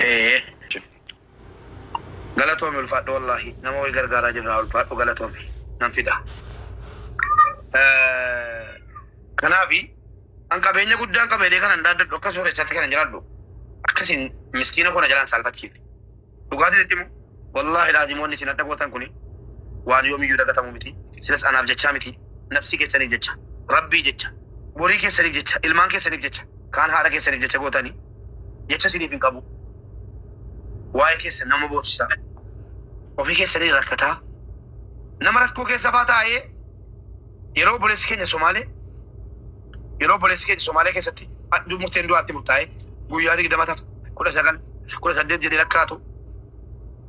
Ee. Galatoomi, ulfaadhu. Wallaahi nama wayii gargaaraa jirra. Ulfaadhu, galatoomi, nan fida. Kanaafi an qabeenya guddaan qabeedee kanan dhaaddadhu, akka sooressaatti kanan jiraadhu, akkasin miskiina kona jalaan saalfachiifne. Dhugaatiin itti himu, wallaahi laazimoonni isin adda gootan kuni waan yoomiyyuu dagatamu miti. Silas anaaf jechaa miti, nafsii keessaniif jecha, rabbii jecha, borii keessaniif jecha, ilmaan keessaniif jecha, kaan haadha keessaniif jecha gootanii jecha isiniif hin qabu. Waa'ee keessa nama boonsisaa, ofii keessanii rakkataa, nama rakkoo keessa faa taa'ee, yeroo obboleessi keenya Somaalee keessatti murteen du'aatti murtaa'e, guyyaa 20 tafa, 19, 18 jedhee lakkaatu,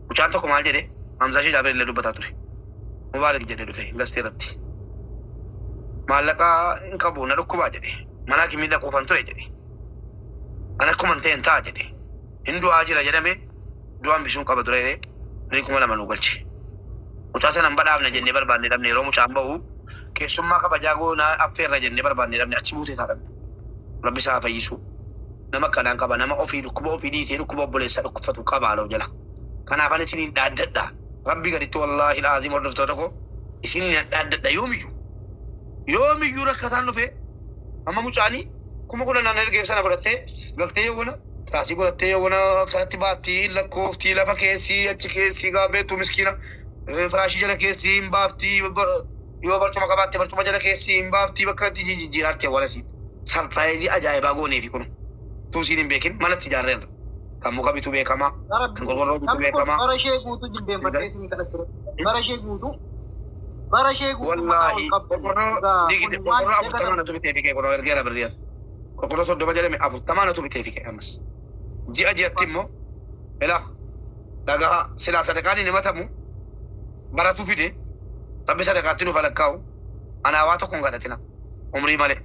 mucaan tokko maal jedhee, Hamzaa Shee Jaabir illee dubbataa ture. Mubaarak jedhee dhufe gastee irratti. Maallaqa hin qabu, na dhukkubaa jedhe. Mana hakimii dhaquufan ture jedhe. An akkuma hin ta'en ta'a jedhe. Hin du'aa jira jedhame, du'aan bisuun qaba ture jedhee birrii 2000 nu galche. Mucaa sana hin badhaafne jennee barbaanne dhabne. Yeroo mucaan bahu keessummaa kabajaa goonaa affeerra jennee barbaanne dhabne, achi buutee isaa dhabne. Rabbi isaa haa fayyisu. Nama akkanaan qaba. Nama ofii dhukkuba ofii dhiisee dhukkuba obboleessaa dhukkubfatu qaba aloo jala. Kanaaf ani isiniin dhaaddadha. Rabbi gaditti, wallaahi laazim, hordoftoota koo, isiniin dhaaddadha yoomiyyuu. Yoomiyyuu rakkataan dhufe, amma mucaanii 10,000 naan ergee sana fudhattee galtee, yoowwana tiraasii godhattee, yoowwana kanatti baattii lakkooftii lafa keessii achi keessii gaa beektu, miskiina, firaashii jala keessii hin baaftii, yoo barcuma qabaatte barcuma jala keessii hin baaftii, bakka itti jijjiiraarte awwaala. Surprise ajaa'ibaa gooneefi kun utuu isiin hin beekin manatti ijaarreerra. Kan muka bitu beekamaa, kan qorqorroo bitu Namni kun beekamaa. bara ishee guutuu jilbeenfattee isinii kadhatti. Bara ishee guutuu. Bara ishee guutuu mataa ol Wallaahi qabdi. qorqorroo Egaa digide kun waan qorqorroo 40 dagatamu. natu bitee fi kee kunoo ergeera birriyan. Qorqorroo 30 jedhame, 40 natu bitee fi kee. Ammas ji'a ji'atti immoo ilaa dhagaa silaa sadaqaan hin himatamu baratu fide. Rabbi sadaqaatti nuuf alakkaa'u. Anaa waa tokko hin kadhatina umrii malee,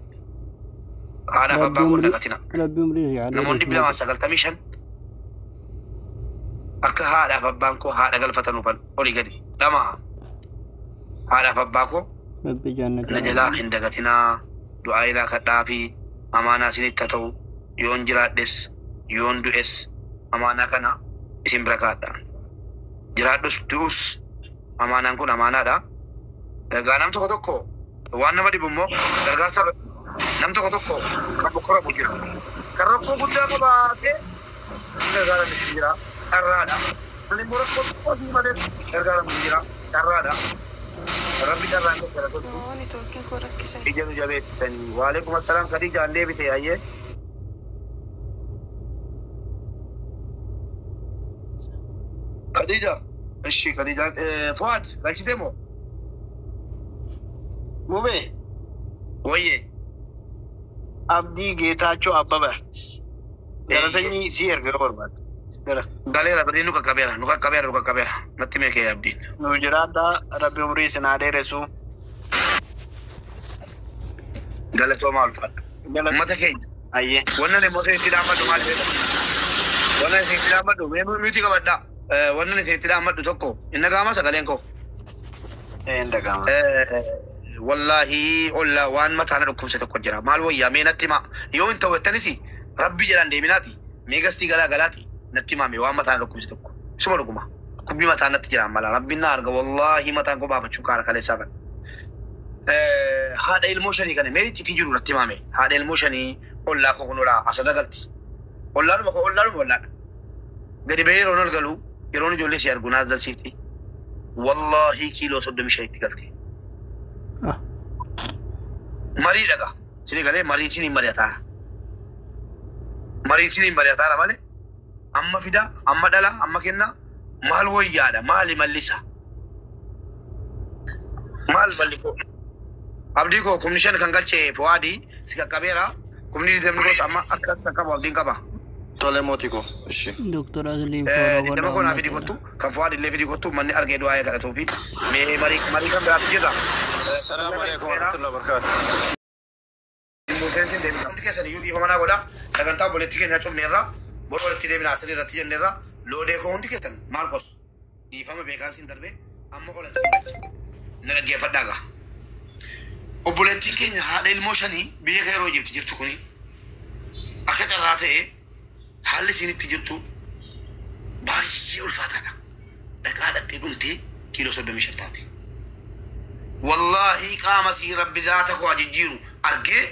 haadhaaf Rabbi abbaa koo hin umrii dagatina. Rabbi umrii si haa Namoonni dheeressu. 295 akka haadhaaf abbaan koo haadha galfatanuufan olii gadi lama, haadhaaf abbaa koo Rabbi jannata na jalaa hin dagatinaa. Du'aa ilaa kadhaa fi amaanaa isinitti haa ta'u. Yoon jiraadhes yoon du'es amaanaa kana isin bira kaadha. Jiraadhus du'us amaanaan kun amaanaadha. Egaa nam tokko tokko waan nama dhibu immoo gargaarsa irratti nam tokko tokko kan bokkoramu jira. Kan rakkoo guddaa qabaatee hin gargaaramu jira. Carraadha. Kan immoo rakkoo xiqqoo sii malee gargaaramu jira. Carraadha. Rabbi carraan keessa na tolchu. Oo, networkiin koo rakkise. Ija nu jabeessitanii. Waalaikum assalaam. Khadijaan deebite ayyee. Khadija. Ishi Khadijaan Fuad galchite moo? Mubee. Wayyee. Abdii Geetaachoo Abbaba. Galatanyii si erga yoo barbaadde. Galeera, birrii nu qaqqabeera, nu qaqqabeera, nu qaqqabeera. Natti meekee abdiin. Nu jiraadhaa, Rabbi umrii isin haa dheeressu. Galatoomaa, ulfaadha. Uummata keenya. Ayyee. Wannan immoo isinitti dhaammadhu maal beektu? Wannan isinitti dhaammadhu, mee mute qabadhaa. Wannan isinitti dhaammadhu tokko, hin dhaga'ama sagaleen koo? Hin dhaga'ama. Wallaahi ollaa waan mataa na dhukkubse tokko jira. Maal wayyaa, mee natti himaa. Yoo hin ta'u jettanis rabbi jedhaan deeminaati. Mee gastii galaa galaati natti himaa, mee waan mataa na dhukkubse tokko. Isuma dhuguma. Dhukkubbii mataa natti jira mala. Rabbiin na arga, wallaahi mataan koo baafachuu kaara kaleessaa kana. Haadha ilmoo shanii kana mee iccitii jiru natti himaa mee. Haadha ilmoo shanii ollaa koo kunuudha asirra galti. Ollaanuma koo, ollaanuma ollaadha. Gadi bahee yeroon ol galu, yeroon ijoollee si argu naas dalsiifti. Wallaahi kiiloo 35tti galte. Marii dhaga. Sini galee marii siniin mari'ataara. Marii siniin mari'ataara malee amma fida, amma dhala, amma kenna, maal wayyaadha, maali mallisa? Maal malli koo? Abdii koo, 5,000 kan galche Fuwaadii si qaqqabeera. 20,000 koos amma akka qaqqabu abdiin qaba. Tole mootii koo. Ishi. Doktor Asliin follow 20 godhaa koo naa fidii uummatadha. kottu, kan Fuwaad illee fidii kottu, manni argee du'aa kadhatuu fi mee marii marii kan biraatu jira. Salaamu alaikum warahmatullahi wabarakatuh. Hundi keessan iyyuu dhiifama naa godha. Sagantaa obboleettii keenya cufneerra. Boru walitti deebina asirrii irratti jenneerra. Loodee koo, hundi keessan maal qos. Dhiifama beekaan siin darbe, amma olan siin galcha. Na dhaggeeffadhaa gaa. Obboleettiin keenya haadha ilmoo shanii biyya Keeroo Ijipti jirtu kuni akka carraa ta'e haalli isiin itti jirtu Baay'ee ulfaataadha. Dhaqaa dhaqxee dhumtee kiiloo 35 taate. Wallaahi qaama sii rabbi zaata koo jijjiiru argee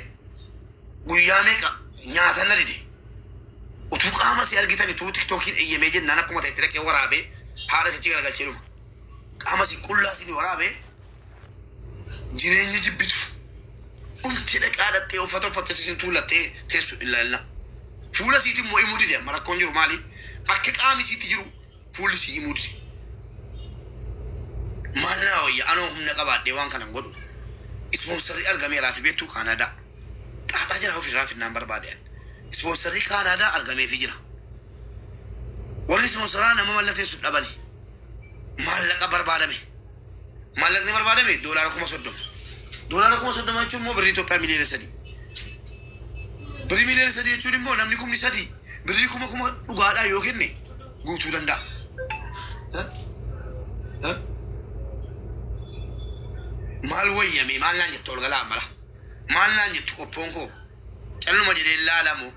guyyaa meeqa nyaata na dide. Utuu qaama sii argitan utuu tiktookiin eeyyamee jennaan akkuma ta'etti dhaqee waraabee haadha sichi garagalchee dhuma. Qaama sii qullaa sii waraabee jireenya jibbitu. Dhumtee dhaqaa dhaqxee uffata uffattee siin tuulattee teessu ilaalla. Fuula siitti immoo himuu dide amma rakkoon jiru maali? Akka qaami siitti jiru fuulli sii himuu dide. Maal naa wayya anoo humna qabaadhee waan kanan godhu. Ispoonsarii argameeraa fi beektuu Kaanaadaa. Xaaxaa jira ofirraa finnaan barbaade. Ispoonsarii Kaanaadaa argameefii jira. Warri ispoonsaraa nama mallateessuuf dhabani. Maallaqa barbaadame. Maallaqni barbaadame $30,000. $30,000 jechuun immoo birrii Itoophiyaa 3 miliyoona. Birrii 3 miliyoona jechuun immoo namni 3,000 birrii 1,000 dhugaadhaa yoo kenne guutuu danda'a. Eh? Maal wayyame maal naan jettu ol galaa mala. Maal naan jettu qophoon koo calluma jedhee laalamu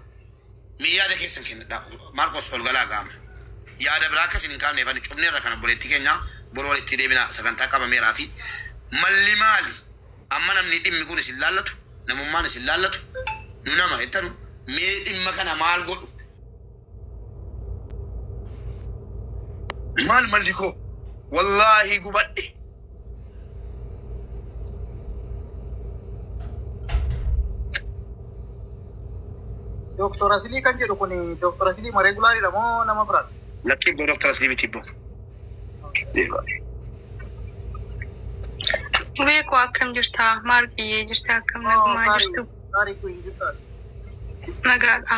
mee yaada keessan kennadhaa. Maarqos ol galaa gaama. Yaada biraa akkasin hin kaafneef ani cufneerra kana obboleettii keenya boroo walitti deebina sagantaa qabameeraa fi malli maali? Amma namni dhimmi kun isin laallatu namummaan isin laallatu nu nama jettanu mee dhimma kana maal godhu? Maal malli koo? Wallaahi gubadhe. Dooktor Asilii kan jedhu kun Dooktor Asilii ma regularidha moo nama biraadha? Lakki ibboo Dooktor Asilii miti ibboo. Beeku akkam jirta? Maarqiyyee jirta akkam nagumaa jirtu? Saarii kun jirta. Nagaadha.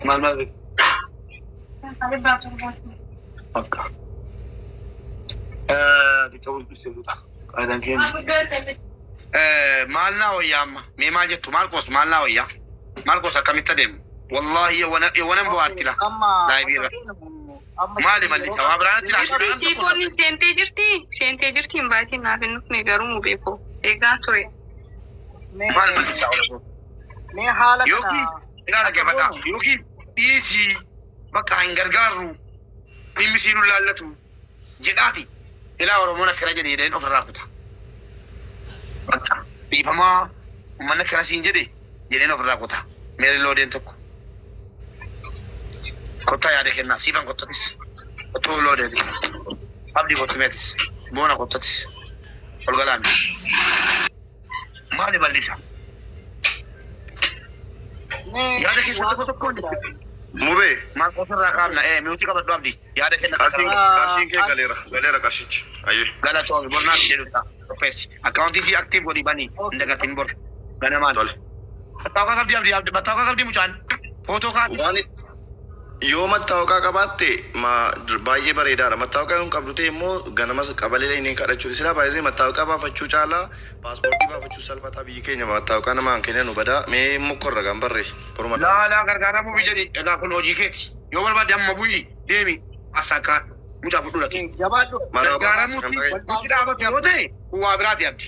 Maal maal beektu? Bakka. Xiqqoo bulchuudha. Qaadaan keenya. Maal naa wayyaa amma? Mee maal jettu? Maarqos maal naa wayyaa? Maarqos akkamitti adeemu? Wallaahi yawwanan bohaarti la. Amma Laayibiirra. Maali malli sabaa biraatti laa. Jirti siifoon seentee jirti? Seentee jirti hin baatiin naaf hin dhufne garuu mu beeku. Eegaa ture. Maal malli isaa ola? Mee haala Yookiin kana ilaa dhaggeeffadhaa. Yookiin dhiisii bakka hin gargaarru dhimmi siin laallatu jedhaati. Ilaa Oromoon akkana jedhe jedheen ofirraa kuta. Bakka dhiifamaa uummanni akkana siin jedhe jedheen ofirraa kuta. Meeri loodeen tokko. Kottaa yaada kennaa siifan kottatis. Kottuu loodeetis. Abdii kottu meetis. Boona kottatis. Ol galaami. Maali bal'isa? Mee Yaada keessa tokko tokkoon Mubee maal ofirraa kaafna? Miutii qabadhu abdii. Yaada kenna. qarshiin qarshiin kee galeera galeera qarshichi. Ayyee. Galatoomi bornaaf jedhudha. Qopheessi. Akkaawuntii sii active godhi banii. Hin dagatin bor. Ganamaan. Tole. Mattaawqaa qabdi abdii abdii mattaawqaa qabdi mucaan. Footoo kaa'atis. Waan yoo mattaawqaa qabaatte ma baay'ee bareedaadha. Mattaawqaa yoo hin qabdu ta'e immoo ganamas qabalee inni kadhachuu. Silaa baay'ee mattaawqaa baafachuu caalaa paaspoortii baafachuu salphataa biyyi keenya mattaawqaa namaan kennan nu badaa mee mokkorra kan barree boruma. Laalaa gargaaramuu biyya egaa kun hojii keeti. Yoo barbaadde amma bu'i deemi asakkaa mucaa fudhu dhaqi. Jabaadhu. Gargaaramuutti nuti dhaabatu yoo ta'e kun waa biraati abdi.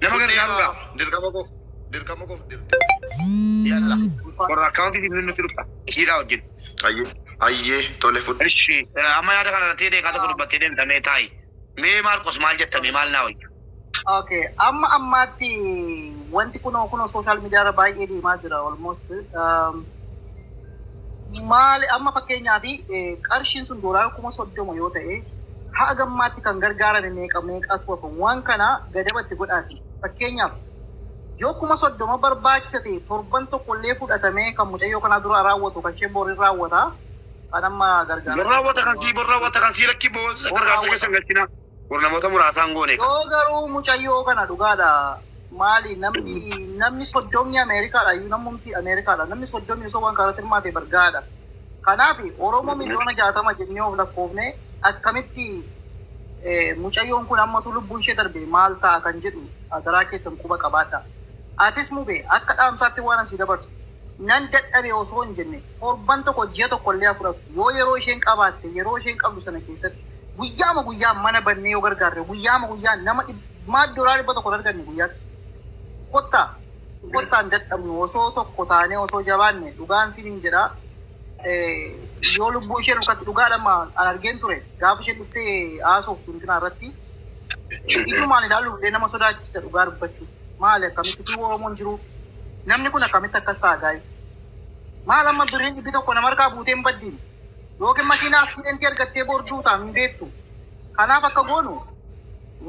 Nama gargaaruudha. Dirqama koo dirqama koof dirqama. Yalla. Warra akkaawuntii nutti dhufta. Isiidhaa wajjin. Ayyee ayyee tole fudhu. Ishi amma yaada kana irratti deeqaa tokko dubbattee deemta mee taa'i. Mee Maarqos maal jetta mee maal naa wayya? Okay, amma ammaatti wanti kunoo kunoo social media irra baay'ee deemaa jira almost. Maali amma fakkeenyaaf qarshiin sun $30,000 yoo ta'e haga ammaatti kan gargaaran meeqa meeqatu hafa waan kana gadabatti godhaati. Fakkeenyaaf yoo 30,000 barbaachisa ta'e torban tokko illee fudhatamee kan mucayyoo kanaa dura raawwatu kan isheen boriin raawwata kan amma gargaara. Bor raawwata kan sii bor raawwata kan sii lakki boo gargaarsa keessa galchina. Bor namoota muraasaan goone. Yoo garuu mucayyoo kana dhugaadha. Maali namni 30 Ameerikaadha iyyuu namumti Ameerikaadha namni 30 osoo waan kanatti hirmaate bargaadha. Kanaaf Oromoo 60 miliyoona jennee of lakkoofne akkamitti mucayyoon kun ammatu lubbuun ishee darbe maal ta'a kan jedhu garaa keessan quba qabaadha. Atis mube akka dhaamsaatti waan asii dabarsu nan dadhabe osoo hin jenne torban tokko ji'a tokko illee haa fudhatu yoo yeroo isheen qabaatte yeroo isheen qabdu sana keessatti guyyaama guyyaa mana bannee yoo gargaarre guyyaama guyyaa nama maal $100 arganne guyyaatti. Kottaa kottaan dadhabnu osoo tokko taanee osoo jabaanne dhugaan siin jedha. Yoo lubbuu ishee dhukatti dhugaadhama an argeen ture gaafa isheen dhuftee haasoftu intina irratti ijumaan ilaaluuf illee nama sodaachisa dhugaa dubbachuuf. Maali akkamitti utuu Oromoon jiru namni kun akkamitti akkas ta'a gaayis? Maal amma birriin 100 nama harkaa buutee hin baddiin yookiin makiinaa aksidentii argattee borduu ta'a hin beektu. Kanaaf akka goonu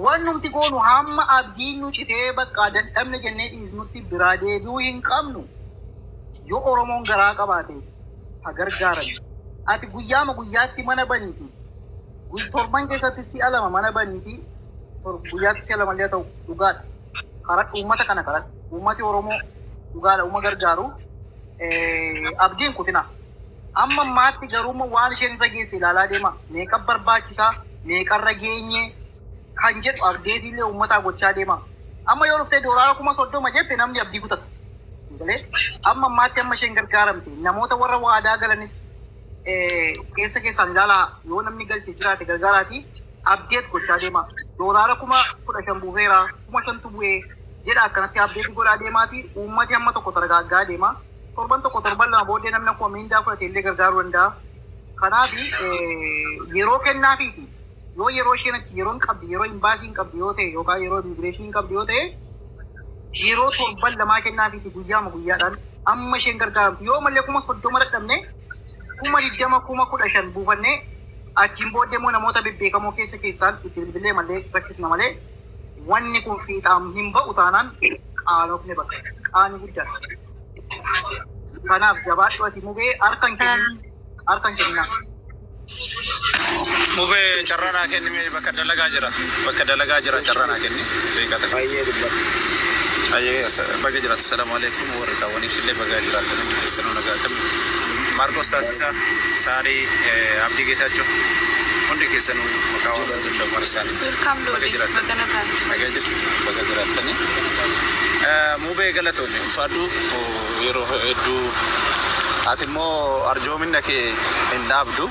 wannumti goonu hamma abdiin nu citee bakka dadhabne jennee dhiisnutti biraa deebi'uu hin qabnu. Yoo Oromoon garaa qabaate ha gargaaran. Ati guyyaama guyyaatti mana baniiti. Torban keessatti si'a lama mana baniiti. Guyyaatti si'a lama illee ta'u dhugaadha. Karaa uummata kana karaa uummati Oromoo dhugaadha uuma gargaaru. Abdiin kutina. Amma ammaatti garuu waan isheen irra geesse ilaalaa deema. Meeqa barbaachisaa meeqarra geenye kan jedhu abdeetii illee uummataa gochaa deema. Amma yoo dhuftee doolaara 30,000 jette namni abdii kutata. Amma ammaatti amma isheen gargaaramte namoota warra waadaa galanis keessa keessaan ilaalaa yoo namni galchee jiraate gargaaraati abdeet gochaa deema. Doolaara 15,000 buufeera 5,000 bu'ee jedha akkanatti abdeetii godhaa deemaati uummati hamma tokko targaaggaa deema. Torban tokko torban lama booddee namni akkuma miindaa fudhate illee gargaaruu danda'a. Kanaaf yeroo kennaafiiti. Yoo yeroo isheen achi yeroo hin qabdi yeroo imbaasii hin qabdi yoo ta'e yookaan yeroo immigireeshinii hin qabdi yoo ta'e yeroo torban lamaa kennaafiiti guyyaama guyyaadhaan amma isheen gargaaramtu. Yoo mallee 30,000 dadhabne 20,000 15,000 buufannee achiin booddee immoo namoota bebbeekamoo keessa keessaan itti bilbilee malee rakkisna malee wanni kun fiixaan hin ba'u taanaan qaanofne bakka qaanii guddaadha. Kanaaf jabaadhu ati mubee harkan kennina. Mubee carraa naa kenni bakka dalagaa jira. Bakka dalagaa jira carraa naa kenni. Beekata. Baay'ee dubbata. Ayyee baga jiraatu. Salaamu alaikum warra kaawwaniif illee baga jiraattan hundi keessanuu nagaa akkamii. Maarkos Taasisaa, Saarii, Abdii Geetaachoo hundi keessanuu maqaa warra danda'u isaanii. Welcome Baga Lodi. jiraattan. Baga nagaan. Nagaa jirtu baga jiraattanii. Mubee galatoomii ulfaadhu yeroo hedduu ati immoo arjoominna kee hin dhaabdu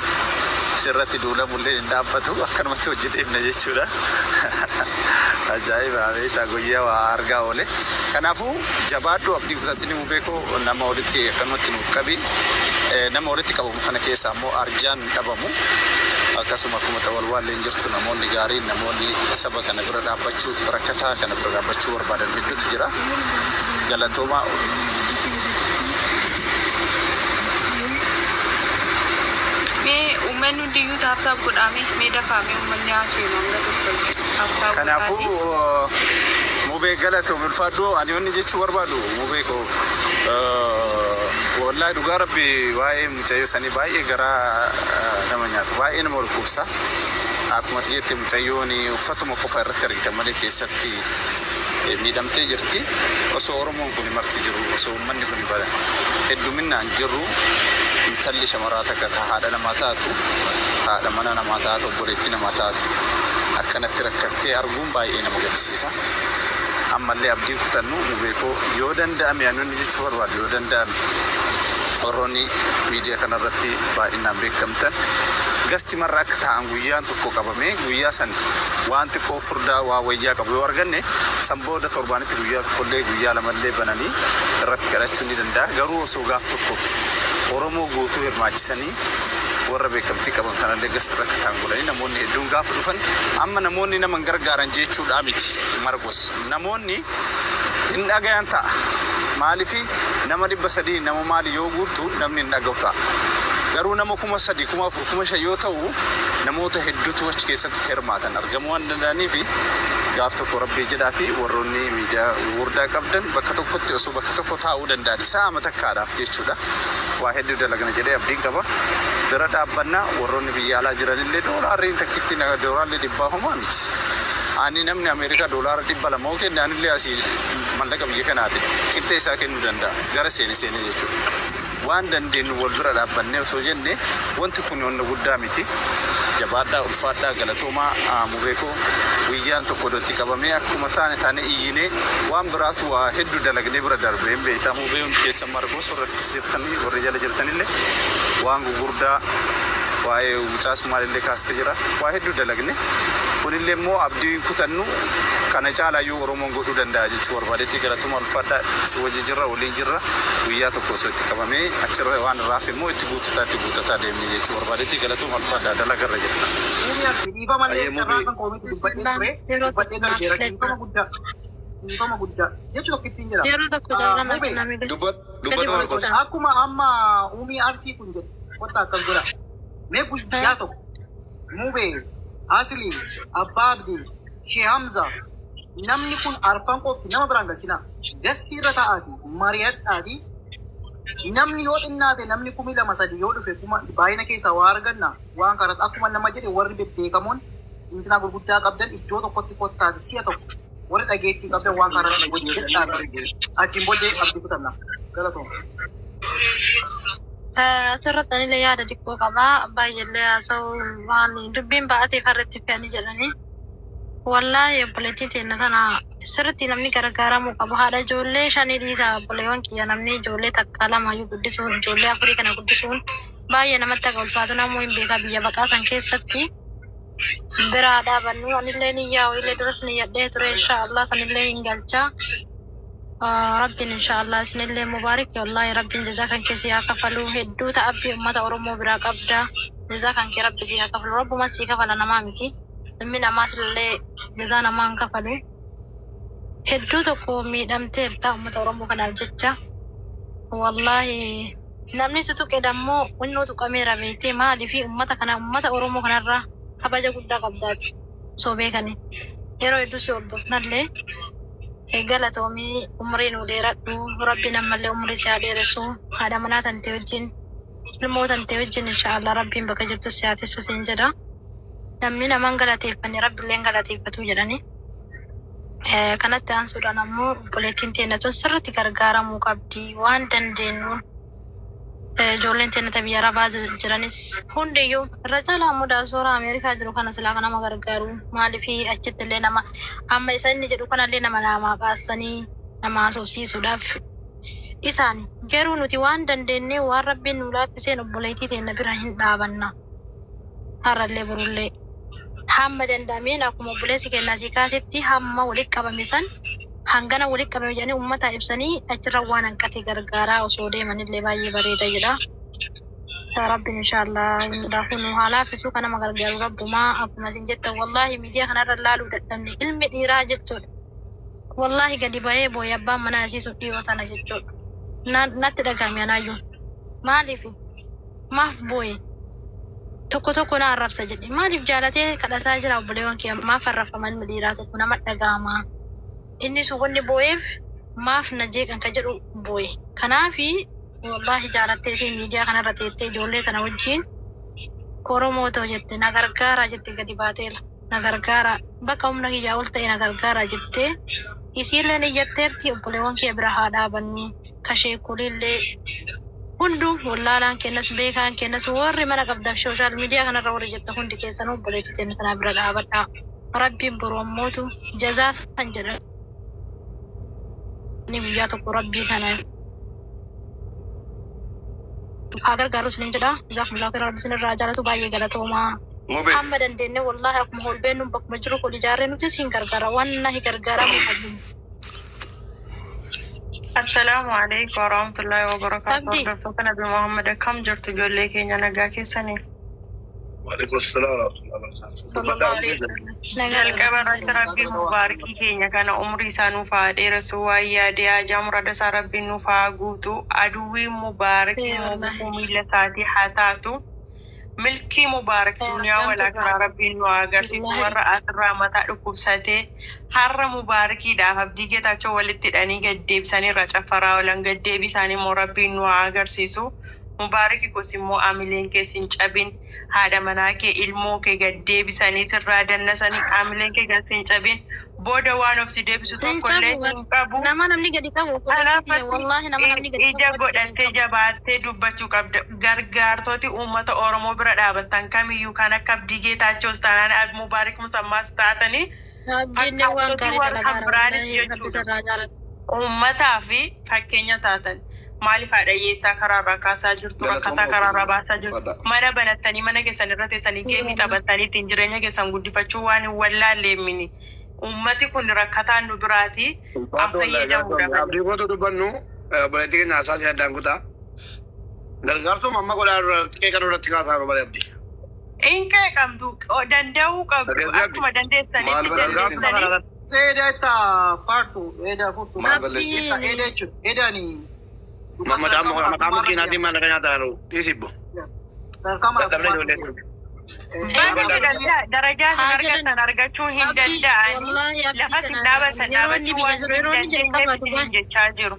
sirratti duulamullee hin dhaabbatu akkanumatti hojii deemna jechuudha. Ajaa'iba beektaa guyyaa waa argaa oole. Kanaafuu jabaadhu abdii kutatini mubee koo nama walitti akkanumatti nuuf qabi. Nama walitti qabamu kana keessa ammoo arjaan hin dhabamu. Akkasuma akkuma xawalwaallee hin jirtu namoonni gaariin namoonni saba kana bira dhaabbachuu rakkataa kana bira dhaabbachuu barbaadan hedduutu jira. Galatoomaa. Mee uummanni hundiyyuu tap tap godhaame mee dafaame uummanni haasa'u hanga tokko tap tap Kanaafuu godhaati. mubee galatoom ulfaadhu ani wanni jechuu barbaadu mubee koo wallaahi dhugaa rabbi waa'ee mucayyoo sanii baay'ee garaa nama nyaata baay'ee nama dhukkubsa. Akkuma ati jette mucayyoon uffatuma qofa irratti argita malee keessatti miidhamtee jirti. Osoo Oromoon kun marti jiru osoo uummanni kun hedduminaan jirru intalli shamaraa takka haadha namaa taatu haadha mana namaa taatu obboleettii namaa taatu akkanatti rakkattee arguun baay'ee nama gaddisiisa. Ammallee abdiin kutannu mubee koo yoo danda'ame ani inni jechuu barbaadu yoo danda'ame warroonni miidiyaa kanarratti baay'inaan beekamtan gasti marra akka ta'an guyyaan tokko qabamee guyyaa san waan xiqqoo furdaa waa wayyaa qabu yoo arganne san booda torbaanitti guyyaa tokkollee guyyaa lamallee bananii irratti kadhachuu ni danda'a. Garuu osoo gaaf tokko Oromoo guutuu hirmaachisanii warra beekamtii qaban kanallee gasti irra akka ta'an godhanii namoonni hedduun gaafa dhufan amma namoonni nama hin gargaaran jechuudha miti Marqos. Namoonni hin dhagayan ta'a. Maalifi nama 300 nama maali yoo guurtu namni hin dhaga'u ta'a. Garuu nama 3,000 4,000 5,000 yoo ta'u namoota hedduutu achi keessatti hirmaatan argamuu waan danda'anii fi gaaf tokko rabbii jedhaati warroonni miidiyaa gurguddaa qabdan bakka tokkotti osoo bakka tokko taa'uu danda'an sa'a takkaadhaaf jechuudha. Waa hedduu dalagna jedhee abdiin qaba. Bira dhaabbannaa warroonni biyya alaa jiranillee doolaarri takkitti doolaarri 100 homaa miti. Ani namni Ameerikaa doolaara 200 yoo kenne anillee asii mallaqa biyya kanaati qixxee isaa kennuu danda'a gara seene seene jechuudha. Waan dandeenyu wal bira dhaabbannee osoo jenne wanti kun wanna guddaa miti. Jabaadhaa ulfaadhaa galatoomaa mubee koo guyyaan tokko iddootti qabamee akkuma taane taane iyyinee waan biraatu waa hedduu dalagnee bira darbee hin beektaa mubee hundi keessan Marqos warra as jirtanii warri jala jirtanillee waan gugurdaa waa'ee mucaa Sumaalillee kaastee jira waa hedduu dalagne Kunillee immoo abdii hin kutannu, kana caalayyuu Oromoon godhuu danda'a jechuu barbaadetti. Galatuma, ulfaadha. Si wajji jirra, waliin jirra. Guyyaa tokko osoo itti qabamee achirra waan irraa immoo itti guuttataa itti guuttataa deemne jechuu barbaadetti. Galatuma, ulfaadha, dalagarra jira. Dhiifama malee Ayyee carraa mubii. kan koomitti dubbadhee ture, Yeroo dubbadhee tokko darbeera. naaf Dhiifama guddaa, dhiifama guddaa jechu tokkittiin jira. Yeroo tokko jaarraa naaf Mubee. kenname. Dubbadhu Marqos. Akkuma amma uumii Arsii kun jedhe, kottaa akkas godha. Mee guyyaa tokko Mubee, Aslii, Abbaa Abdii, Shee Hamza, namni kun arfan qofti, nama biraan galchina. Gastii irra taa'aati, mari'adhaati. Namni yoo xinnaate namni 2,000 3 yoo dhufe, kuma baay'ina keessaa waa arganna. Waan karatti akkuma nama jedhe, warri bebbeekamoon intinaa gurguddaa qabdan iddoo tokkotti kottaati, si'a tokko warri dhageettii qabdan waan karatti hojjedhaati. Achiin booddee abdii kutanna. Galatooma. Asirratti anillee yaada xiqqoo qabaa. Baay'eellee haasa'u waan dubbiin ba'atee farratti fe'anii jedhanii. Wallaahi, obboleettii teenya tana sirriitti namni gargaaramuu qabu. Haadha ijoollee shanii dhiisaa, obboleewwan kiyya, namni ijoollee takka lamayyuu guddisuun, ijoollee afurii kana guddisuun baay'ee namatti akka ulfaatu namuu hin beekaa. Biyya baqaa san keessatti biraa dhaabannu. Anillee ni yaa'u illee duras ni yadhee ture, inshaallah sanillee hin galchaa. Rabbiin inshaallah isinillee mubaarik. Wallaahi, rabbiin jazaa kan kee si haa kafalu. Hedduu ta'abbii ummata Oromoo biraa qabda. Jazaa kan kee rabbi si haa kafalu. Rabbuma si kafala, namaa miti. Ilmi namaas illee jazaa namaa hin kafalu. Hedduu tokko miidhamteerta ummata Oromoo kanaaf jecha. Wallaahi, namni si tuqe dammoo innuu tuqameera, beektee? Maaliifi ummata kana, ummata Oromoo kanarraa kabaja guddaa qabdaati soo beekani. Yeroo hedduu si hordofnallee, galatoomii, umrii nu dheeradhu. Rabbiin ammallee umrii si haa dheeressu. Haadha manaa tantee wajjin, ilmoo tantee wajjin, inshaallah rabbiin bakka jirtu si haa teessu siin jedha. Namni namaan galateeffanne rabbiillee galateeffatu jedhani. Kanatti aansuudhaan ammoo obboleettiin teenya tun sirriitti gargaaramuu qabdi waan dandeenyuun. Ijoolleen teenya ta biyya arabaa jiranis hundiyyuu, irra caalaa ammoo daasoora Ameerikaa jiru kana silaa kan nama gargaaru. Maaliif achitti illee nama amma isa inni jedhu kanallee nama namaa qaassanii nama haasofsiisuudhaaf isaan. Garuu nuti waan dandeenyee, waan rabbiin nu laaffiseen obboleettii teenya bira hin dhaabanna. Har'allee borullee hamma danda'ameen, akkuma obboleessi keenya asii kaasetti, hamma walitti qabame san, hangana walitti qabame jedhanii uummata ibsanii, achirra waan hanqate gargaaraa osoo deemanillee baay'ee bareeda jedha. Rabbiin inshaallah hundaafuu nu haa laaffisuu. Kan nama gargaaru rabbumaa. Akkuma isin jettan, wallaahi miidiyaa kanarra laaluu dadhabne. Ilmi dhiiraa jechuudha. Wallaahi, gadi bahee boo'ee abbaan manaa isii sun dhiyoo tana jechuudha. Natti dhagahame anaayyuu. Maaliif? Maaf boo'e? Tokko tokko na arrabsa jedhe. Maaliif jaalatee kadhataa jira? Obboleewwan kiyya, maaf arrabfama ilmi dhiiraa tokko? Nama dhagahama. Inni sun wanni boo'eef maaf na jeeqan ka jedhu boo'e. Kanaafi wallaahi, jaalattee ishee miidiyaa kanarra teettee ijoollee tana wajjin Oromoo ta'u jette, na gargaaraa jette, gadi baateera. Na gargaaraa, bakka humna kiyyaa ol ta'e na gargaaraa jettee isiilleen iyyatteerti. Obboleewwan kiyya, bira haa dhaabannu. Kasheekuliillee hunduu, wallaalaan kennas, beekaan kennas, warri mana qabdaaf social media kanarra warri jettan hundi keessanuu obboleettii teenya kanaa bira dhaabadhaa. Rabbiin boru ammootu jazaa san jedhanii guyyaa tokko rabbii kana haa gargaaru isinin jedha. Jazaakumullahu khairan, rabbi isinirraa jaalatu, baay'ee galatoomaa. Mubee. Hamma dandeenye, wallaahi, akkuma ol beennu bakkuma jiru ol ijaarree nutis hin gargaara, waan na gargaaramuu qabnu. Assalaamu alaikum warahmatullahi wabarakatuh. Abdi. Hordoftoota Nabi Muhammad, akkam jirtu ijoollee keenya? Nagaa keessanii? Waalaikum salaam warahmatullahi wabarakatuh. Sallallahu alaihi wasallam. Jalqaba irratti Rabbiin mubaarikii keenya kana umrii isaa nuuf haa dheeressu, waan yaade haajaa murada isaa Rabbiin nuuf haa guutu. Aduwwiin mubaarikii Ee, immoo wallaahi. gufuu miila isaatii haa taatu. Milkii mubaarak duniyaa wal akiraa Rabbiin nu haa agarsiisu. Wallaahi. Warra asirraa mataa dhukkubsatee har'a mubaarakiidhaaf Abdii Geetaachoo walitti hidhanii gaddeebisanii irra caffaraa oolan, gaddeebii isaanii immoo Rabbiin nu haa agarsiisu. Mubaaraki gos immoo amileen kee sin cabin, haadha manaa kee, ilmoo kee gaddeebisanii sirraa dannasanii, amileen kee gad sin cabin. Booda waan of si deebisu Hin tokko illee qabu hin qabu. nama namni gadi qabu, obboleettii tiyya, wallaahi nama namni gadi Ija qabu rabbi gadi hin godhattee qabu. jabaattee dubbachuu qabda. Gargaartoti uummata Oromoo bira dhaabattan kamiyyuu, kan akka Abdii Geetaachoos taanaan, Mubaarik Musammaas taatanii, Abdiin waan fakkaattotii gaarii warra kan dalagaara, biraanis wallaahi rabbi jechuudha. sirraa jaalatu. Uummataa fi fakkeenya taatan maaliif haadha hiyyeessaa karaarraa kaasaa jirtu, rakkataa karaarraa baasaa jirtu, mana banattanii mana keessan irra teessanii geemii taphattanii ittiin jireenya keessan guddifachuu waan hin wallaalleemmini. Uummati kun rakkataan nu biraati an fayyadamuudha malee. Abdii gootu dubbannu obboleettii keenya haasaa ishee addaan kutaa. Gargaarsuma amma godhaa irratti qeeqa irratti kaasaa jiru malee abdii. Hin qeeqamtu, danda'uu qabdu, akkuma dandeessanitti dandeessanii. Seeda itti fartu, eeda furtu. Maal balleessi? Eeda jechuudha. Eedani. Maqaan maqaa miskiinaatiin maallaqa nyaataa jiru. Dhiisibbo. Sadarkaa Dadhabnee ijoollee kun. Barri darajaa isin argattan argachuu hin danda'ani. Lafa isin dhaabatan dhaabachuu waan hin dandeenyeef isiniin jechaa jiru.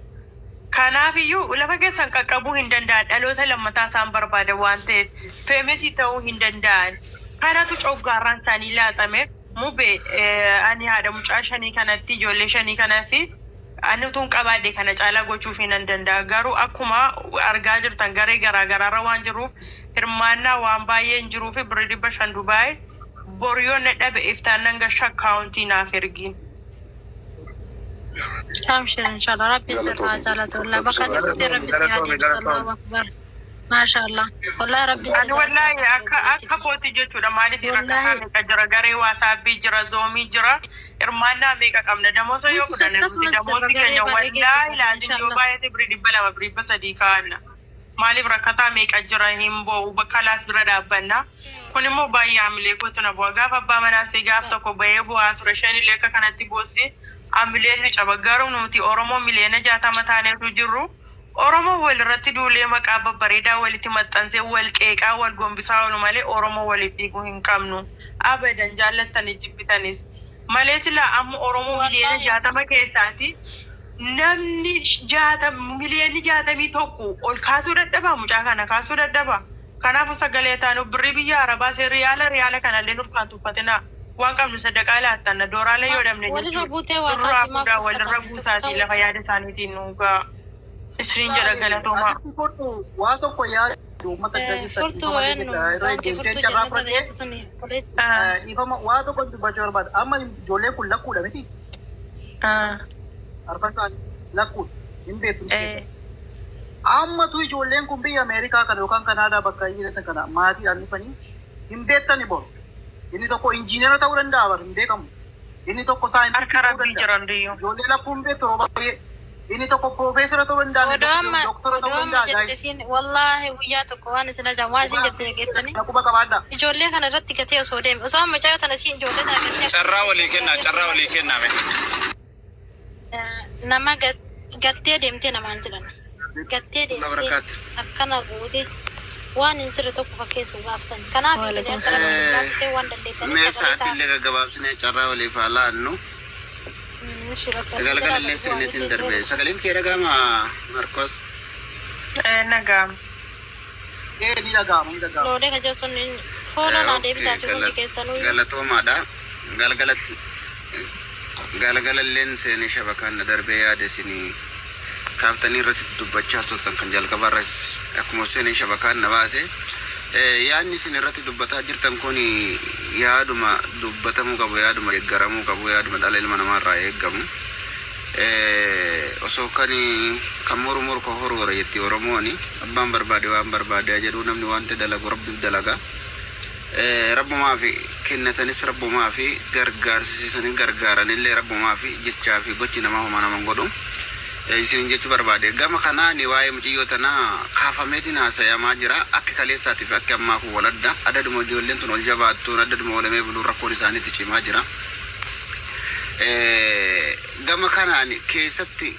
Kanaaf iyyuu lafa keessan qaqqabuu hin danda'an, dhaloota lammataa isaan barbaadan waan ta'eef feemesii ta'uu hin danda'an. Kanatu coggaarraan isaanii laaxame. Mube, ani haadha mucaa shanii kanatti, ijoollee shanii kanatti, ani utuun qabaadhe kana caalaa gochuuf hin danda'a. Garuu akkuma argaa jirtan garee garaagaraarra waan jiruuf, hirmaannaa waan baay'ee hin jiruu fi birri 500 Dubaay bor yoo na dhabe iftaan nan gasha, akkaawuntii naaf ergiin. Abshir, inshallah Rabbi sirraa jaalatu. Wallahi bakka jirtutti Rabbi si haa deebisu. Allahu akbar. Maasha Allah. Wallahi Rabbi Ani wallahi akka kooti jechuudha, maaliif rakkataa meeqa jira, garee WhatsAppii jira, Zoomii jira, hirmaannaa meeqa qabna, damoosa yoo fudhanne nuti damoosni keenya wallahi laazim yoo baay'ate birri 200, birri 300 kaa'anna. Maaliif rakkataa meeqa jira, hin bo'u, bakka laas bira dhaabbanna. Kun immoo baay'ee hamilee kootu na bu'a. Gaafa abbaa manaa see gaaf tokko bahee bu'aa ture, shanillee akka kanatti boossi hamileen nu caba. Garuu nuti Oromoo miliyoona 60 taaneetu jirru. Oromoo wal irratti duulee maqaa babbareedaa walitti maxxansee wal qeeqaa wal gombisaa oolu malee Oromoo waliif dhiiguu hin qabnu. Abadan, jaallattanii jibbitanis. Malee silaa amma Oromoo miliyoona 60 keessaati namni miliyoonni 61 ol kaasuu dadhabaa, mucaa kana kaasuu dadhabaa. Kanaafuu sagalee taanu birrii biyya Arabaa see riyaala riyaala kanallee nurkaan tuffatinaa. Waan qabnu sadaqaa laattanna dooraalee yoo dhabne Walirra jechuudha. buutee waa Nurraa taati maaf fuudhaa walirra tuffatama buutaatii tuffatamuu lafa yaada isaaniitiin nu ga'a. Isiniin jedha, galatoomaa. Asitti furtu waa tokko yaadu uummata jirtan Furtuu dhiifama eenyu jedha yeroo baankii deebiseen furtuu carraa jennata fudhadhee jettu tuni obboleetti. Dhiifama, waa tokko dubbachuu barbaada. Amma ijoolleen kun lakkuudha miti. Arfan isaanii lakkuudha. Hin beektu keessa. Ammatu ijoolleen kun biyya Ameerikaa kana yookaan Kanaadaa bakka jiratan kana maatiidhaan dhufanii hin beektani boru. Inni tokko injiinera ta'uu danda'a bar hin beekamu. Inni tokko saayintistii Harka ta'uu rabbii danda'a. jiran diyyuu. Ijoollee lakkuun hin beektu yeroo baay'ee. Inni tokko piroofeesara ta'uu danda'a. Inni Odoo tokko amma doktora ta'uu odoo amma danda'a. jette Guys. siin wallaahi guyyaa tokko waan isin ajaa'ibu waan isin jette dhageettanii Quba qabaadhaa. ijoollee kana irratti gatee osoo deeme, osoo amma mucaa tana siin ijoollee tana gatee Carraa walii kennaa, carraa walii kennaa mee. Nama gattee deemtee namaan jedhan gattee deemtee Barakaatu. akkana gootee waan hin jirre tokko fakkeessu gaafsan. Kanaaf isin akka nama gaafsee waan dandeettaniif Mee sagalee ta'a. sa'aatillee gaggabaabsinee carraa waliif haa laannu. Ishi bakka Galgalallee seenetiin darbe. Sagaleen kee dhaga'ama, Marcos? Nagaa. Ee, ni dhaga'ama, ni dhaga'ama. Loolee kan jirtu follow naa deebisaa si hundi keessanuu. Galatoomaadha. Galgala galgalalleen seenee shabakaan na darbee yaada isinii kaaftanii irratti dubbachaa turtan kan jalqabarras akkuma seenee shabakaan na baase. Yaadni isin irratti dubbataa jirtan kun yaaduma dubbatamuu qabu, yaaduma deeggaramuu qabu, yaaduma dhala ilma namaarraa eeggamu. Osoo kan moru morka horora jetti Oromooni, abbaan barbaade waan barbaade jedhuu, namni wanta dalagu rabbiif dalaga. Rabbumaa fi kennatanis, rabbumaa fi gargaarsisanii gargaaranillee rabbumaa fi jechaa fi gochi namaa homaa naman godhu. Isin jechuu barbaade, gama kanaani waa'ee mucayyoo tanaa kaafameetiin haasayamaa jira. Akka kaleessaatiif akka ammaa kun waladda adaduma ijoolleen tun ol jabaattuun adaduma olamee buluun rakkoon isaaniitti cimaa jira. Gama kanaan keessatti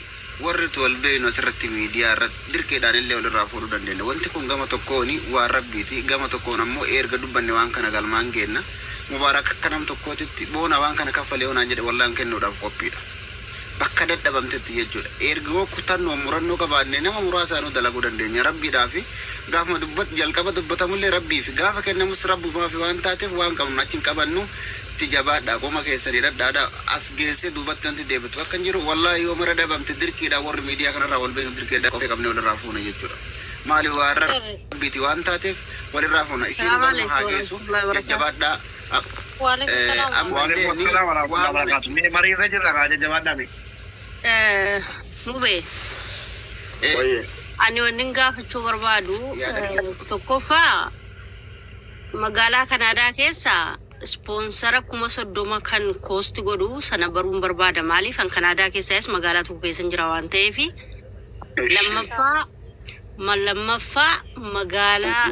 warri wal beeknu asirratti miidiyaa irratti dirqeedhaan illee walirraa fuudhuu dandeenya. Wanti kun gama tokkoon waan rabbiiti, gama tokkoon ammoo erga dubbanne waan kana galmaan geenna. Mubaarak akka nam tokkootitti boona waan kana kaffalee onaan jedhe wallaan kennuudhaaf qophiidha. Bakka dadhabamtetti jechuudha. Erga yoo kutannoo murannoo qabaanne nama muraasaanuu dalaguu dandeenya. Rabbiidhaa fi gaafuma dubbat jalqaba dubbatamullee rabbii fi gaafa kennamus rabbumaa fi waan taateef waan qabnu achi hin qabannu, itti jabaadha, qoma keessanii dhadhaadha as geessee duubatti wanti deebitu akka hin jiru. Wallaahi yoo mara dhabamte dirqiidha, warri miidiyaa kanarraa wal beeknu dirqiidha qofee qabnee walirraa fuuna jechuudha. Maali, waan rabbiiti waan taateef walirraa fuuna. Isiin galma haa geessu, jajjabaadhaa. Waalaikum salaam. Ammallee Waalaikum ni salaam warahmatullahi waan wabarakatuh. Mee mariirra jirra kaa, jajjabaadhaa mee. Mubee, Eh, ani wannin gaafachuu barbaadu yaada keessa. Tokkoffaa, magaalaa Kanaadaa keessa sponsor 30,000 kan cost godhu sana baruun barbaada. Maaliif, an Kanaadaa keessaas magaalaa tokko keessa jira waan ta'eef. Lammaffaa magaalaa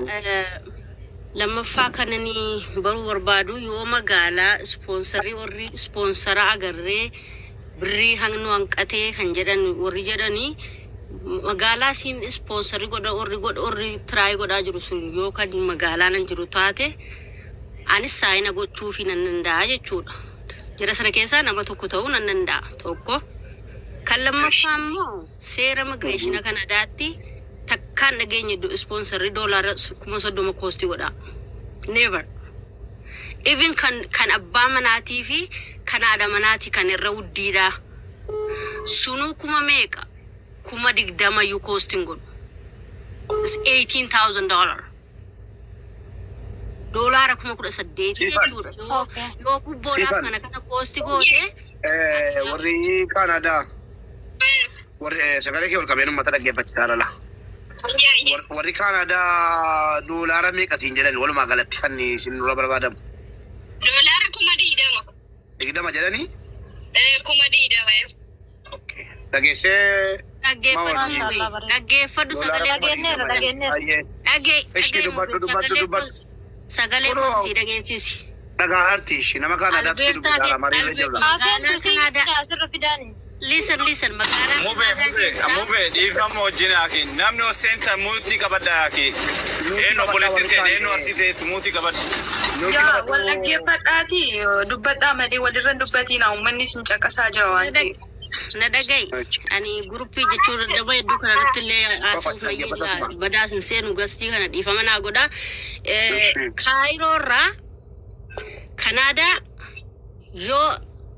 lammaffaa kanani baruu barbaadu, yoo magaalaa sponsorrii warri sponsor agarree birrii hangnu hanqatee kan jedhan warri jedhanii, magaalaa siin sponsorrii godha warri godha warri try godhaa jiru sun yoo kan magaalaa nan jiru taate, anis sign gochuufii nan danda'a jechuudha. Jara sana keessaa nama tokko ta'uu nan danda'a tokko. Kan lammaffaa immoo seera immigration Kanadaatti takkaan dhageenye sponsorrii $30,000 cost godha. Never. Even kan abbaa manaatii fi kan haadha manaatii kan irra wuddiidha. Sunuu kuma meeqa? 20,000 iyyuu cost hin godhu. It's $18,000. $18,000 Siifan. jechuudha. Yoo Okay. yoo gubboodhaaf Siifan. kana cost goote Warri Kaanaadaa warri sagalee kee ol qabeen uummata dhaggeeffachiisaa lala. Warri Kaanaadaa doolaara meeqatiin jedhan walumaa galatti kan isin dura barbaadamu? $20,000. 20 jedhanii? 20,000. Dhageessee dhaggeeffadhu. Maashaallah, Mubee. bareeda. Dhaggeeffadhu sagalee Dhageenyeerra, dhageenyeerra. Baay'ee. Dhagee Ishti dhagee dubbadhu, Mubee, dubbadhu, sagalee dubbadhu. Sagalee Kunoo. koo si dhageessisi. Dhagaa arti ishii nama Kaanaadaatti si Albeertaa dubbisaa mariirra jirra. Haaseen magaalaa tusii Kanaadaa asirra fidaani. Listen, listen, magaalaa Mubee, Kanaadaa mubee, keessaa mubee, dhiifama wajjin haaki. Namni ol seentan mute qabadha haaki. Eenyu obboleettiin ta'e, eenyu arsii ta'e, mute qabadha. Yaa wal dhaggeeffadhaati dubbadhaa malee walirra hin dubbatiina, uummanni isin caqasaa jira waan ta'eef. Na dhaga'i. Ani guruppii jechuun nama hedduu kana irratti illee haasa'uuf na badaas hin seenu, gastii kana dhiifama naa godha. Kaayiroo irraa Kanaadaa yoo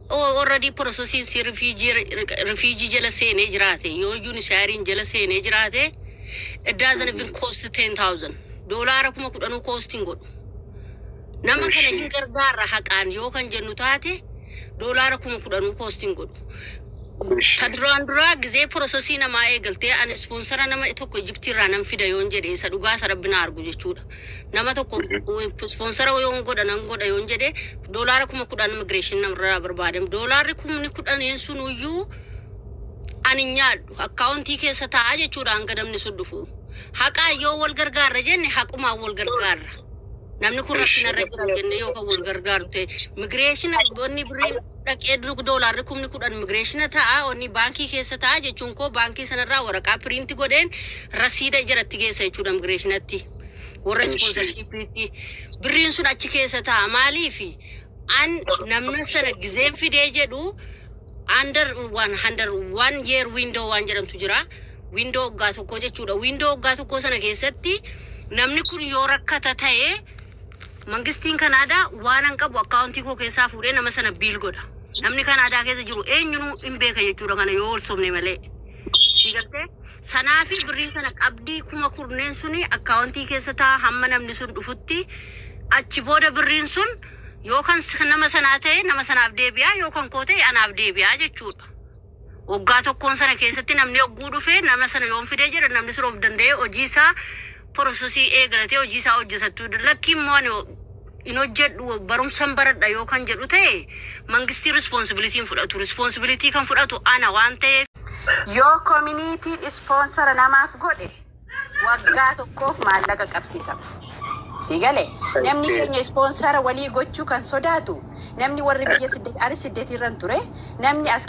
already processiin si refugee jala seenee jiraate, yoo UNHCR'n jala seenee jiraate, it doesn't even cost 10,000, $10,000 cost hin godhu. Nama kana hin gargaarra haqaan yoo kan jennu taate, $10,000 cost hin godhu. Ta duraan duraa gizee processii namaa eegaltee, ani sponsor nama tokko Ijiptiirraa nan fida yoon jedhe, isa dhugaa isa rabbi na argu jechuudha. Nama tokko sponsor yoon godha nan godha yoon jedhe, $10,000 immigration namarraa barbaadam. Doolaarri 10,000 sun iyyuu ani hin nyaadhu, accountii keessa taa'a jechuudha hanga namni sun dhufu. Haqaa yoo wal gargaarra jenne, haqumaan wal gargaarra. Namni kun rakkina irra jira jenne yoo kan wal gargaaru ta'e, immigration wanni birriin dhaqee $10,000 immigration ta'a, wanni baankii keessa ta'a jechuun koo, baankii sanarraa waraqaa print godheen rasiida jaratti geessa jechuudha immigrationatti. Warra sponsorshipiitti. Birriin sun achi keessa ta'a. Maaliifi, an namna sana gizeen fidee jedhu under one under one year window waan jedhamtu jira. Window waggaa tokko jechuudha. Window waggaa tokko sana keessatti namni kun yoo rakkata ta'e, mangistiin Kanaadaa waan an qabu accountii koo keessaa fuudhee nama sana bill godha. Namni Kanaadaa keessa jiru eenyunuu hin beeka jechuudha kana yoo ol sobne malee. Galtee sanaafi birrii sana qabdii 10,000 suni accountii keessa taa'a hamma namni sun dhufutti. Achi booda birriin sun yoo kan nama sanaa ta'e nama sanaaf deebi'aa, yoo kan koo ta'e anaaf deebi'aa jechuudha. Waggaa tokkoon sana keessatti namni hogguu dhufee nama sana yoon fidee jedha, namni sun of danda'ee hojii isaa processii eegalatee hojii isaa hojjetatu. Lakki immoo ani hin hojjedhu, barumsan baradha yoo kan jedhu ta'e, mangistii responsibility fudhatu. Responsibility kan fudhatu ana waan ta'eef. Yoo communityn sponsor namaaf godhe, waggaa tokkoof maallaqa qabsiisama. Si galee, namni keenya sponsor walii gochuu kan sodaatu, namni warri biyya siddeet, ani siddeet irran ture, namni as